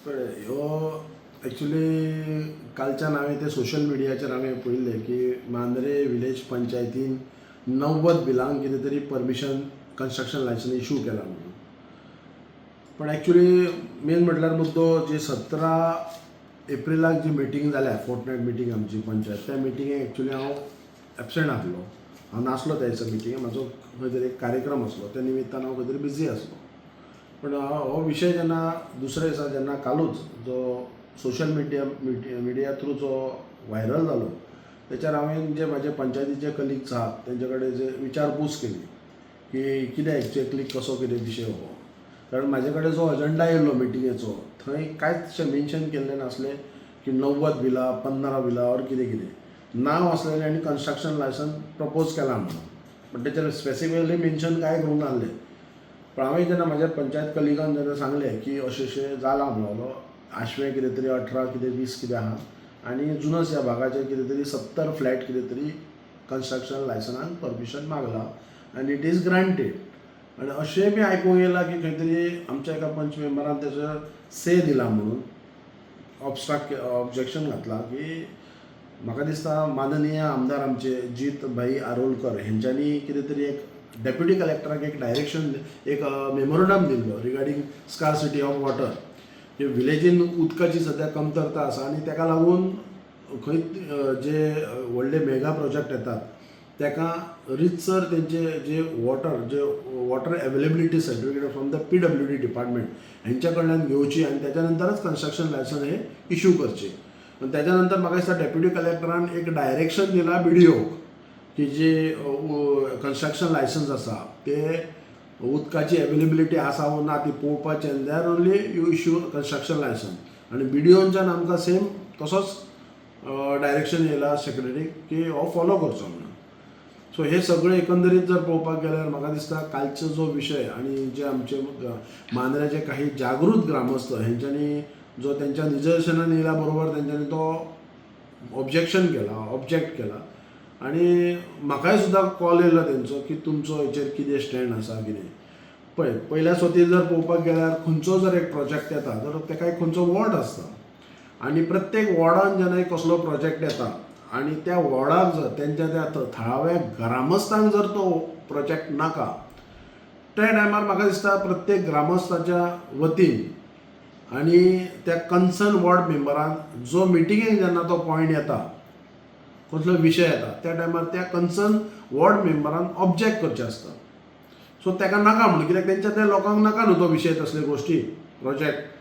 पळय, ह्यो एक्चुली कालच्यान हांवें ते सोशल मिडियाचेर हांवें पळयल्लें की मांद्रे विलेज पंचायतीन 90 बिलांक कितें तरी परमिशन, कन्स्ट्रक्शन लायसन इशू केला म्हणून. पण एक्चुली मेन म्हटल्यार मुद्दो, जी 17 एप्रिलाक जी मिटींग जाल्या, फोर्टनायट मिटींग आमची पंचायत, त्या मिटिंगेक एक्चुली हांव एबसेंट आसलो. हांव नासलो त्या दिसा मिटिंगेक. म्हाजो खंय तरी एक कार्यक्रम आसलो, त्या निमित्तान हांव खंय तरी बिजी आसलो. पण हो विशय जेन्ना दुसऱ्या दिसा, जेन्ना कालूच जो सोशल मिडिया थ्रू जो व्हायरल जालो, तेच्यार हांवें जे म्हाजे पंचायतीचे कलिग्स आहात तेंचे कडेन जे विचारपूस केली की कितें एक्जेक्टली, कसो कितें विशय हो. कारण म्हाजे कडेन जो अजंडा येयल्लो मिटिंगेचो, थंय कांयच अशें मेन्शन केल्लें नासलें की 90 बिलां, 15 बिलां ऑर कितें कितें नांव आसलेलें आनी कन्स्ट्रक्शन लायसन प्रपोज केलां म्हणून, पण तेचेर स्पेसिफिकली मेन्शन कांय करूंक नासलें. पण हांवें जेन्ना म्हाज्या पंचायत कलिगान जेन्ना सांगलें की अशें अशें जालां म्हणलो, आशवें कितें तरी 18 कितें 20 कितें आहा आनी जुनस ह्या भागाचेर कितें तरी 70 फ्लॅट कितें तरी कन्स्ट्रक्शन लायसनाक परमिशन मागलां आनी it is granted. आनी अशें बी आयकूंक येयलां की खंय तरी आमच्या एका पंच मेंबरान तेजो से दिला म्हणून, ऑब्जेक्शन घातलां की म्हाका दिसता माननीय आमदार आमचे जीत भाई आरोलकर हेंच्यांनी कितें तरी एक डेप्युटी कलेक्टराक एक डायरेक्शन, एक मेमोरंडम दिल्लो रिगार्डींग स्कारसिटी ऑफ वॉटर, की विलेजीन उदकाची सद्या कमतरता आसा आनी तेका लागून खंय जे व्हडले मेगा प्रोजेक्ट येतात तेका रितसर तेंचे जे water availability certificate from the PWD department हेंच्या कडल्यान घेवची आनी तेच्या नंतरच कन्स्ट्रक्शन लायसन हे इशू करचे. आनी तेच्या नंतर म्हाका दिसता डेप्युटी कलेक्टरान एक डायरेक्शन दिला बीडीओक की जे कन्स्ट्रक्शन लायसन्स आसा ते उदकाची एवेलेबिलिटी आसा वो ना ती पळोवपाची आनी then only you issue construction license. आनी बीडीओनच्यान आमकां सेम तसोच डायरेक्शन येयला सेक्रेटरीक की हो फॉलो करचो म्हणून. सो हे सगळे एकंदरीत जर पळोवपाक गेल्यार म्हाका दिसता कालचो जो विशय आनी जे आमचे मांद्र्याचे काही जागृत ग्रामस्थ हेंच्यांनी जो तेंच्या निदर्शनान येयल्या बरोबर तेंच्यांनी तो ऑब्जेक्शन केला, ऑब्जेक्ट केला आनी म्हाकाय सुद्दां कॉल येयलो तेंचो की तुमचो हेचेर कितें स्टँड आसा, कितें. पळय, पयल्या स्वती जर पळोवपाक गेल्यार खंयचो जर एक प्रोजेक्ट येता तर तेका एक खंयचो वॉर्ड आसता आनी प्रत्येक वॉर्डान जेन्ना एक कसलो प्रोजेक्ट येता आनी त्या वॉर्डाक जर तेंच्या त्या थळाव्या ग्रामस्थांक जर तो प्रोजेक्ट नाका, त्या टायमार म्हाका दिसता प्रत्येक ग्रामस्थाच्या वतीन आनी त्या कन्सर्न वॉर्ड मेंबरान जो मिटिंगेक जेन्ना तो पॉयंट येता, कसलो विशय येता, त्या टायमार त्या कन्सर्न वॉर्ड मेंबरान ऑब्जेक्ट करचें आसता. सो तेका नाका म्हणून, कित्याक तेंच्या त्या लोकांक नाका न्हू तो विशय, तसले गोश्टी प्रोजेक्ट.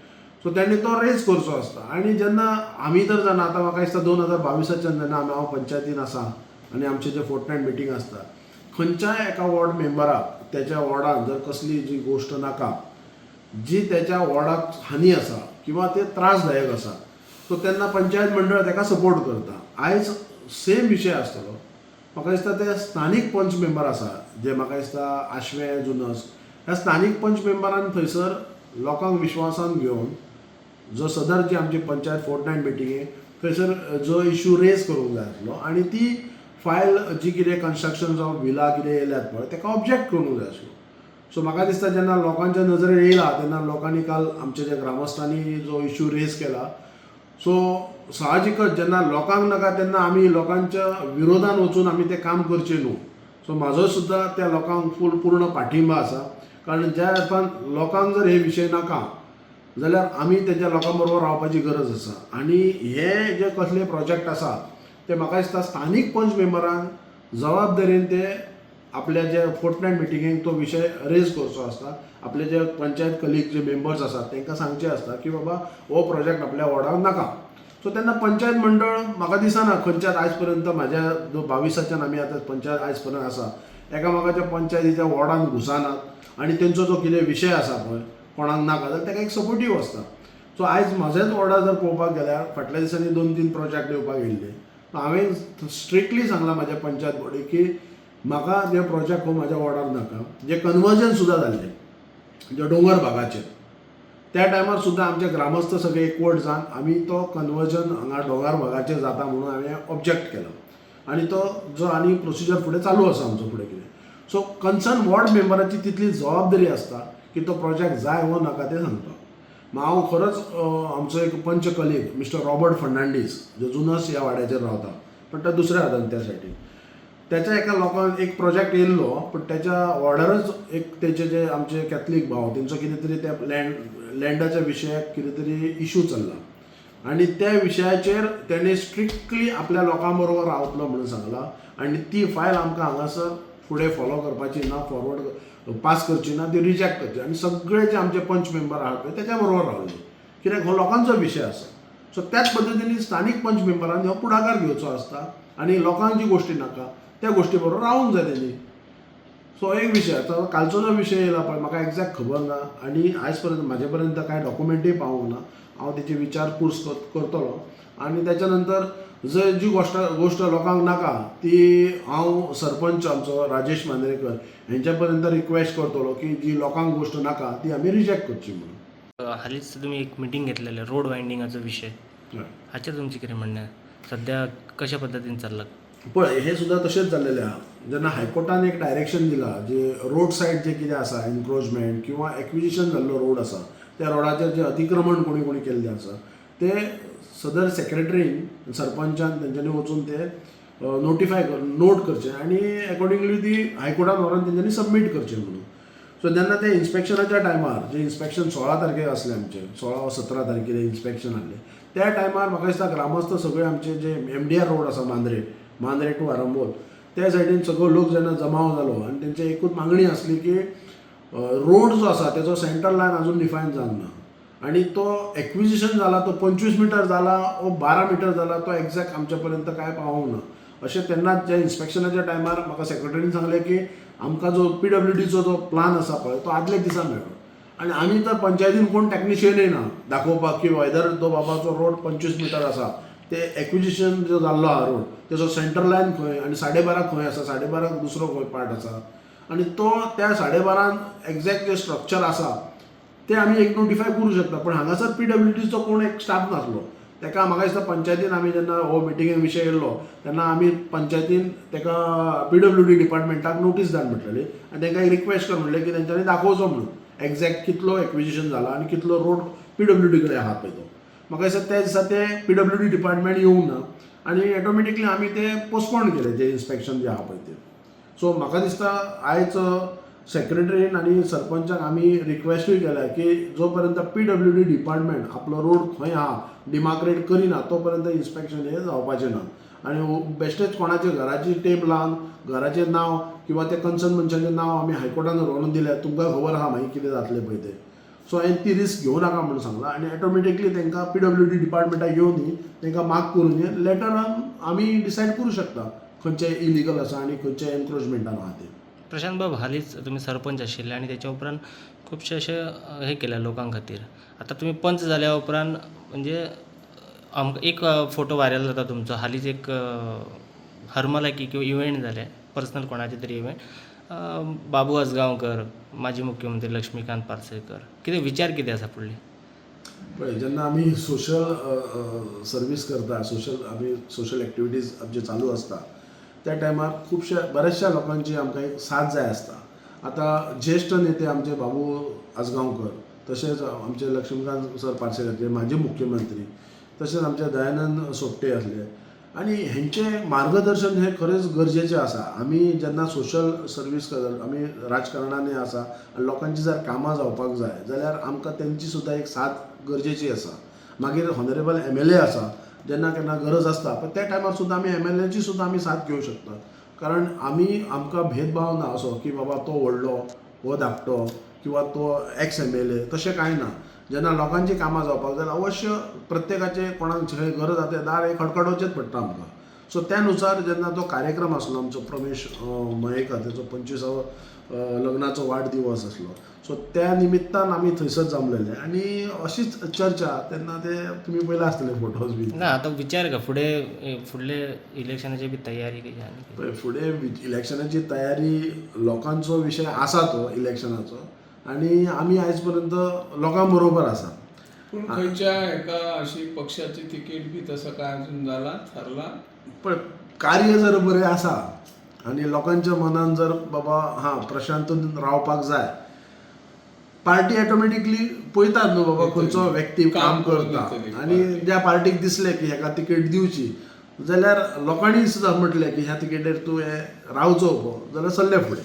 सो तेणी तो रेज करचो आसता. आनी जेन्ना आमी तर जाणा, आतां म्हाका दिसता 2022चान जेन्ना आमी हांव पंचायतीन आसा आनी आमचे जे फोर्टनायट मिटींग आसता, खंयच्याय एका वॉर्ड मेंबराक तेच्या वॉर्डान जर कसली जी गोश्ट नाका, जी तेच्या वॉर्डाक हानी आसा किंवा ते त्रासदायक आसा, सो तेन्ना पंचायत मंडळ तेका सपोर्ट करता. आयज सेम विशय आसतलो. म्हाका दिसता ते स्थानीक पंच मेंबर आसा, जे म्हाका दिसता आशवें, जुनस ह्या स्थानीक पंच मेंबरान थंयसर लोकांक विश्वासान घेवन जो सदर जी आमची पंचायत फोर्टनायट मिटिंगे थंयसर जो इशू रेज करूंक जाय आसलो आनी ती फायल जी कितें कन्स्ट्रक्शन ऑफ विला कितें येयल्यात पळय, तेका ऑब्जेक्ट करूंक जाय आसलो. सो म्हाका दिसता जेन्ना लोकांच्या नजरेर येयला तेन्ना लोकांनी काल आमच्या ज्या ग्रामस्थांनी जो इशू रेज केला, सो साहजिकच जेन्ना लोकांक नाका तेन्ना आमी लोकांच्या विरोधान वचून आमी तें काम करचें न्हू. सो म्हाजो सुद्दां त्या लोकांक फूल पूर्ण पाठिंबा आसा, कारण ज्या अर्थान लोकांक जर हे विशय नाका जाल्यार आमी तेंच्या लोकां बरोबर रावपाची गरज आसा. आनी हे जे कसले प्रोजेक्ट आसा ते म्हाका दिसता स्थानीक पंच मेंबरान जबाबदारीन ते आपल्या जे फोर्टनायट मिटिंगेक तो विशय रेज करचो आसता. आपले जे पंचायत कलीग जे मेंबर्स आसात तांकां सांगचें आसता की बाबा, हो प्रोजेक्ट आपल्या वॉर्डाक नाका. सो तेन्ना पंचायत मंडळ म्हाका दिसना खंयच्याच आयज पर्यंत म्हाज्या 22चान आमी आतां पंचायत आयज पर्यंत आसा, एकामेकाच्या पंचायतीच्या वॉर्डान घुसनात आनी तेंचो जो कितें विशय आसा पळय, कोणाक नाका जाल्यार ताका एक सपोर्टीव आसता. सो आयज म्हज्याच वॉर्डार जर पळोवपाक गेल्यार फाटल्या दिसांनी दोन तीन प्रोजेक्ट येवपाक येयल्ले. हांवें स्ट्रिक्टली सांगलां म्हाज्या पंचायत बॉडीक की म्हाका जे प्रोजेक्ट हो म्हाज्या वॉर्डार नाका. जे कन्वर्जन सुद्दां जाल्लें जे दोंगर भागाचेर, त्या टायमार सुद्दां आमचे ग्रामस्थ सगळे एकवट जावन आमी तो कन्वर्जन हांगा दोंगर भागाचेर जाता म्हणून हांवें ऑब्जेक्ट केलो आनी तो जो आनी प्रोसिजर फुडें चालू आसा आमचो फुडें कितें. सो कन्सर्न वॉर्ड मेंबराची तितली जबाबदारी आसता की तो प्रोजेक्ट जाय वो नाका तें सांगपाक. हांव खरोच आमचो एक पंच कलीग मिस्टर रॉबर्ट फर्नांडीस जो जुनस ह्या वाड्याचेर रावता, पण तो दुसऱ्या हातान त्या सायडीन त्याच्या एका लोकांक एक प्रोजेक्ट येयल्लो, पण त्याच्या ऑर्डरच एक तेचे जे आमचे कॅथलीक भाव तेंचो कितें तरी त्या लँडाच्या विशयाक कितें तरी इशू चल्ला आनी त्या विशयाचेर तेणे स्ट्रिक्टली आपल्या लोकां बरोबर रावतलो म्हणून सांगलां आनी ती फायल आमकां हांगासर फुडें फॉलो करपाची ना, फॉरवर्ड पास करची ना, ती रिजेक्ट करची. आनी सगळे जे आमचे पंच मेंबर आहात पळय तेच्या बरोबर रावले, कित्याक हो लोकांचो विशय आसा. सो त्याच पद्दतीन स्थानीक पंच मेंबरांनी हो पुढाकार घेवचो आसता आनी लोकांक जी गोश्टी नाका त्या गोश्टी बरोबर रावूंक जाय तेणी. सो एक विशय आतां कालचो जो विशय येयला पळय म्हाका एग्जॅक्ट खबर ना आनी आयज पर्यंत म्हाजे पर्यंत कांय डॉक्युमेंटूय पावूंक ना. हांव तेची विचारपूस करतलो आनी त्याच्या नंतर जर जी गोश्ट लोकांक नाका ती हांव सरपंच आमचो राजेश मांद्रेकर हेंच्या पर्यंत रिक्वेस्ट करतलो की जी लोकांक गोश्ट नाका ती आमी रिजेक्ट करची म्हणून. हालींच तुमी एक मिटींग घेतलेले रोड वायंडिंगाचो विशय, हाचेर तुमचें कितें म्हणणें? सद्या कशा पद्दतीन चल्लां? पळय हें सुद्दां तशेंच जाल्लेलें आहा. जेन्ना हायकोर्टान एक डायरेक्शन दिलां जे रोड सायड जे कितें आसा एनक्रोचमेंट किंवा एक्विजिशन जाल्लो रोड आसा त्या रोडाचेर जे अतिक्रमण कोणी कोणी केल्लें आसा ते सदर सेक्रेटरीन सरपंचान तेंच्यांनी वचून ते नोटिफाय नोट करचें आनी एकॉर्डिंगली ती हायकोर्टान व्हरोन तेंच्यांनी सबमीट करचें म्हणून. सो जेन्ना ते इन्स्पेक्शनाच्या टायमार जे इन्स्पेक्शन 16 तारखेक आसलें आमचें, 16 वा 17 तारखेर इन्स्पेक्शन आहलें त्या टायमार म्हाका दिसता ग्रामस्थ सगळे आमचे जे MDR road आसा मांद्रे टू आरंबोल त्या सायडीन सगळो लोक जेन्ना जमाव जालो आनी तेंची एकूच मागणी आसली की रोड जो आसा तेजो सेंटर लायन अजून डिफायन जावंक ना आनी तो एक्विजिशन जाला तो 25 मिटर जाला वो 12 मिटर जाला तो एग्जॅक्ट आमच्या पर्यंत कांय पावोंक ना. अशें तेन्ना ज्या इन्स्पेक्शनाच्या टायमार म्हाका सेक्रेटरीन सांगलें की आमकां जो PWDचो जो प्लान आसा पळय तो आदल्या दिसा मेळ्ळो आनी आमी तर पंचायतीन कोण टॅक्निशियनय ना दाखोवपाक की वेदर तो बाबाचो रोड 25 मिटर आसा ते एक्विजिशन जो जाल्लो आहा रोड तेजो सेंटर लायन खंय आनी 12.5 खंय आसा, 12.5 दुसरो खंय पार्ट आसा आनी तो त्या 12.5 एग्जॅक्ट जे स्ट्रक्चर आसा ते आमी एक नोटिफाय करूं शकता. पण हांगासर PWDचो कोण एक स्टाफ नासलो तेका म्हाका दिसता पंचायतीन आमी जेन्ना हो मिटिंगे विशय येयल्लो तेन्ना आमी पंचायतीन तेका PWD डिपार्टमेंटाक नोटीस धाड म्हटलेली आनी तेंकां एक रिक्वेस्ट कर म्हणलें की तेंच्यांनी दाखोवचो म्हणून एग्जॅक्ट कितलो एक्विजिशन जाला आनी कितलो रोड PWD कडेन आहा पळय तो. म्हाका दिसता त्या दिसा ते PWD department येवंक ना आनी ऑटोमॅटिकली आमी ते पोस्टपोन केले जे इन्स्पेक्शन जे आहा पळय ते. सो म्हाका दिसता आयज सेक्रेटरीन आनी सरपंचाक आमी रिक्वेस्टूय केल्या की जो पर्यंत PWD department आपलो रोड खंय आहा डिमार्केट करिना तो पर्यंत इन्स्पेक्शन हें जावपाचें ना. आनी बेश्टेच कोणाच्या घराची टेप लावन घराचें नांव किंवा त्या कन्सर्न मनशाचें नांव आमी हायकोर्टान व्हरून दिल्यार तुमकां खबर आहा मागीर कितें जातलें पळय तें. सो हांवें ती रिस्क घेवं नाका म्हणून सांगलां आनी ऑटोमॅटिकली तांकां PWD डिपार्टमेंटाक येवन न्ही तांकां मार्क करून न्ही लेटर आमी डिसायड करूं शकता खंयचें इलिगल आसा आनी खंयचें एनक्रोचमेंटान आहा तें. प्रशांत बाब, हालींच तुमी सरपंच आशिल्ले आनी तेच्या उपरांत खुबशे अशे हे केल्या लोकां खातीर. आतां तुमी पंच जाल्या उपरांत म्हणजे आमकां एक फोटो व्हायरल जाता तुमचो. हालींच एक हरमलाकी किंवा इव्हेंट जालें, पर्सनल कोणाचें तरी इव्हेंट, बाबू आजगांवकर, माजी मुख्यमंत्री लक्ष्मीकांत पार्सेकर, कितें विचार कितें आसा फुडले? पळय जेन्ना आमी सोशल सर्वीस करता, सोशल आमी सोशल एक्टिविटीज आमचे चालू आसता त्या टायमार खुबश्या बऱ्याचशा लोकांची आमकां एक साथ जाय आसता. आतां ज्येश्ठ नेते आमचे बाबू आजगांवकर, तशेंच आमचे लक्ष्मीकांत सर पार्सेकर जे माजी मुख्यमंत्री, तशेंच आमचे दयानंद सोपटे आसले आनी हेंचें मार्गदर्शन हें खरेंच गरजेचें आसा. आमी जेन्ना सोशल सर्वीस करता, आमी राजकारणांनी आसा आनी लोकांची जर कामां जावपाक जाय जाल्यार आमकां तेंची सुद्दां एक साथ गरजेची आसा. मागीर ऑनरेबल MLA आसा, जेन्ना केन्ना गरज आसता पण त्या टायमार सुद्दां आमी MLAची सुद्दां आमी साथ घेवं शकता. कारण आमी आमकां भेदभाव ना असो की बाबा तो व्हडलो हो धाकटो किंवा तो एक्स MLA, तशें कांय ना. जेन्ना लोकांची कामां जावपाक जाय अवश्य प्रत्येकाचें कोणाक खंय गरज आसा तें दार खडखडोवचेंच पडटा आमकां. सो त्या नुसार जेन्ना तो कार्यक्रम आसलो आमचो प्रमेश मयेकर तेचो 25वो लग्नाचो वाडदिवस आसलो, सो त्या निमित्तान आमी थंयसर जमलेले आनी अशीच चर्चा तेन्ना ते तुमी पयला आसतले फोटोज बी. ना आतां विचार का फुडें फुडले इलेक्शनाची बी तयारी कितें? पळय फुडें इलेक्शनाची तयारी लोकांचो विशय आसा तो इलेक्शनाचो आनी आमी आयज पर्यंत लोकां बरोबर आसा. पूण खंयच्या एका अशी पक्षाची तिकीट बी तसं काय अजून जाला थारला? पळय कार्य जर बरें आसा आनी लोकांच्या मनान जर बाबा हां प्रशांतून रावपाक जाय पार्टी ऑटोमॅटिकली पळयतात न्हू बाबा खंयचो व्यक्ती काम काम करून करता दितली आनी पार्टी. ज्या पार्टीक दिसलें की हेका तिकेट दिवची जाल्यार लोकांनी सुद्दां म्हटलें की ह्या तिकेटीर तूं हें रावचो उबो जाल्यार सरले फुडें.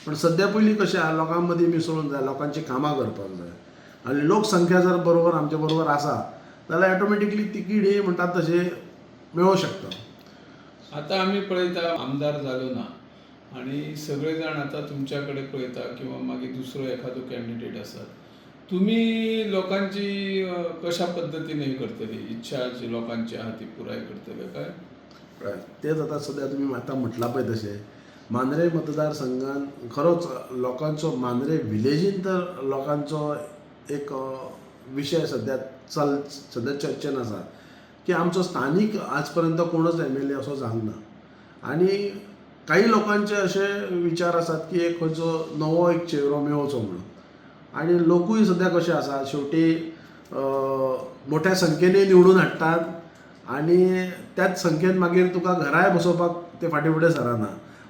पण सद्या पयलीं कशें आहा, लोकां मदीं मिसळून जाय, लोकांची कामां करपाक जाय आनी लोकसंख्या जर बरोबर आमचे बरोबर आसा जाल्यार ऑटोमॅटिकली तिकीट ही म्हणटात तशें मेळोंक शकता. आता आमी पळयता आमदार जालो ना आनी सगळे जाण आतां तुमच्या कडेन पळयता किंवा मागीर दुसरो एखादो कॅन्डिडेट आसा, तुमी लोकांची कशा पद्दतीन हे करतली, इच्छा जी लोकांची आहा ती पुराय करतले काय? तेच आतां सद्या तुमी आतां म्हटलां पळय तशें मांद्रे मतदारसंघान खरोच लोकांचो, मांद्रे विलेजीन तर लोकांचो एक विशय सद्या सद्या चर्चेन आसा की आमचो स्थानीक आज पर्यंत कोणूच एम एल ए असो जावंक ना आनी काही लोकांचे अशे विचार आसात की एक खंयचो नवो एक चेहरो मेळचो म्हणून. आनी लोकूय सद्या कशे आसा, शेवटी मोठ्या संख्येनूय निवडून हाडटात आनी त्याच संख्येन मागीर तुका घराय बसोवपाक ते फाटीं फुडें सरना.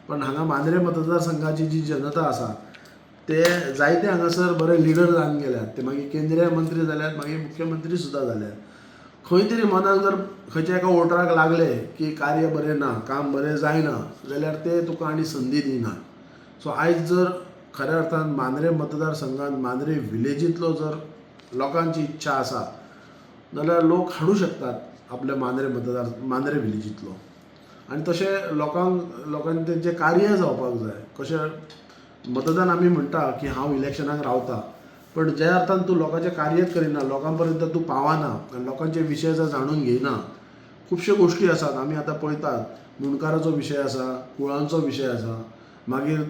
पण हांगा मांद्रे मतदारसंघाची जी जनता आसा ते जायते हांगासर बरे लिडर जावन गेल्यात, ते मागीर केंद्रीय मंत्री जाल्यात, मागीर मुख्यमंत्री सुद्दां जाल्यात. खंय तरी मनाक जर खंयच्या एका वोटराक लागलें की कार्य बरें ना, काम बरें जायना जाल्यार ते तुका आनी संदी दिना. सो आयज जर खऱ्या अर्थान मांद्रे मतदारसंघात मांद्रे विलेजींतलो जर लोकांची इच्छा आसा जाल्यार लोक हाडूं शकतात आपल्या मांद्रे मतदार मांद्रे विलेजींतलो. आनी तशें लोकांक तेंचें कार्य जावपाक जाय. कशें मतदान आमी म्हणटा की हांव इलेक्शनाक रावता, पण ज्या अर्थान तूं लोकांचें कार्यच करिना, लोकां पर्यंत तूं पावना आनी लोकांचे विशय जर जाणून घेयना, खुबश्यो गोश्टी आसात आमी आतां पळयतात. मुंडकाराचो विशय आसा, कुळांचो विशय आसा, मागीर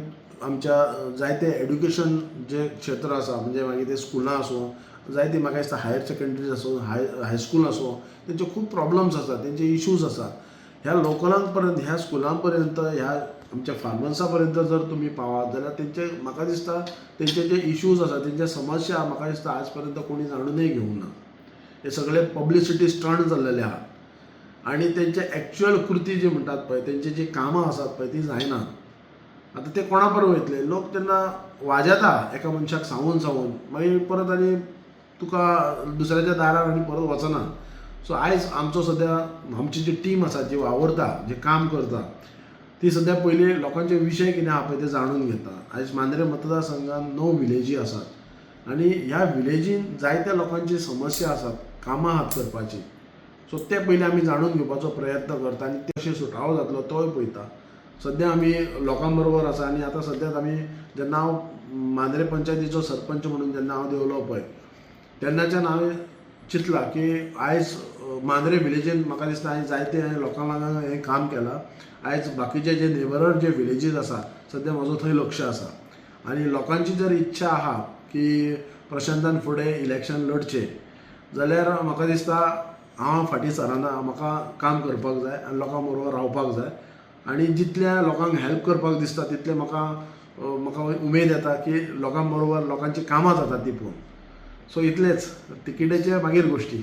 आमच्या जायते एड्युकेशन जे क्षेत्र आसा, म्हणजे मागीर ते स्कुलां आसूं, जायते म्हाका दिसता हायर सेकेंडरी आसूं, हायस्कूल आसूं, तेंचे खूब प्रॉब्लम्स आसात, तेंचे इश्यूज आसात. ह्या लोकलां पर्यंत, ह्या स्कुलां पर्यंत, ह्या आमच्या फार्मर्सां पर्यंत जर तुमी पावात जाल्यार तेंचे म्हाका दिसता तेंचे जे इश्यूज आसा, तेंचे समस्या म्हाका दिसता आज पर्यंत कोणी जाणूनय घेवंक ना. हे सगळे पब्लिसिटी स्टंट जाल्लेले आहा आनी तेंचे एक्च्युअल कृती जी म्हणटात पळय, तेंची जी कामां आसात पळय ती जायना. आतां ते कोणा बरोबर वयतले लोक तेन्ना वाजेता एका मनशाक सांगून सांगून, मागीर परत आनी तुका दुसऱ्याच्या दारार आनी परत वचना. सो आयज आमचो सद्या आमची जी टीम आसा, जी वावुरता, जी काम करता, ती सद्या पयलीं लोकांचे विशय कितें आहा पळय ते जाणून घेता. आयज मांद्रे मतदारसंघात 9 विलेजी आसात आनी ह्या विलेजीन जायत्या लोकांची समस्या आसात, कामां आहात करपाची. सो ते पयलीं आमी जाणून घेवपाचो प्रयत्न करता आनी ते कशें सुटावो जातलो तोय पळयता. सद्या आमी लोकां बरोबर आसा आनी आतां सद्याक आमी जेन्ना हांव मांद्रे पंचायतीचो सरपंच म्हणून जेन्ना हांव देंवलो पळय तेन्नाच्यान हांवें चिंतलां की आयज मांद्रे विलेजीन म्हाका दिसता हांवें जायते लोकां वांगडा हें काम केलां. आयज बाकीचे जे नेबरर जे विलेजीस आसा सद्या म्हजो थंय लक्ष आसा आनी लोकांची जर इच्छा आहा की प्रशांतान फुडें इलेक्शन लढचें जाल्यार म्हाका दिसता हांव फाटीं सरना, म्हाका काम करपाक जाय आनी लोकां बरोबर रावपाक जाय आनी जितल्या लोकांक हेल्प करपाक दिसता तितलें म्हाका उमेद येता की लोकां बरोबर लोकांची कामां जाता ती पळोवन. सो इतलेंच, तिकेटीचे मागीर गोश्टी.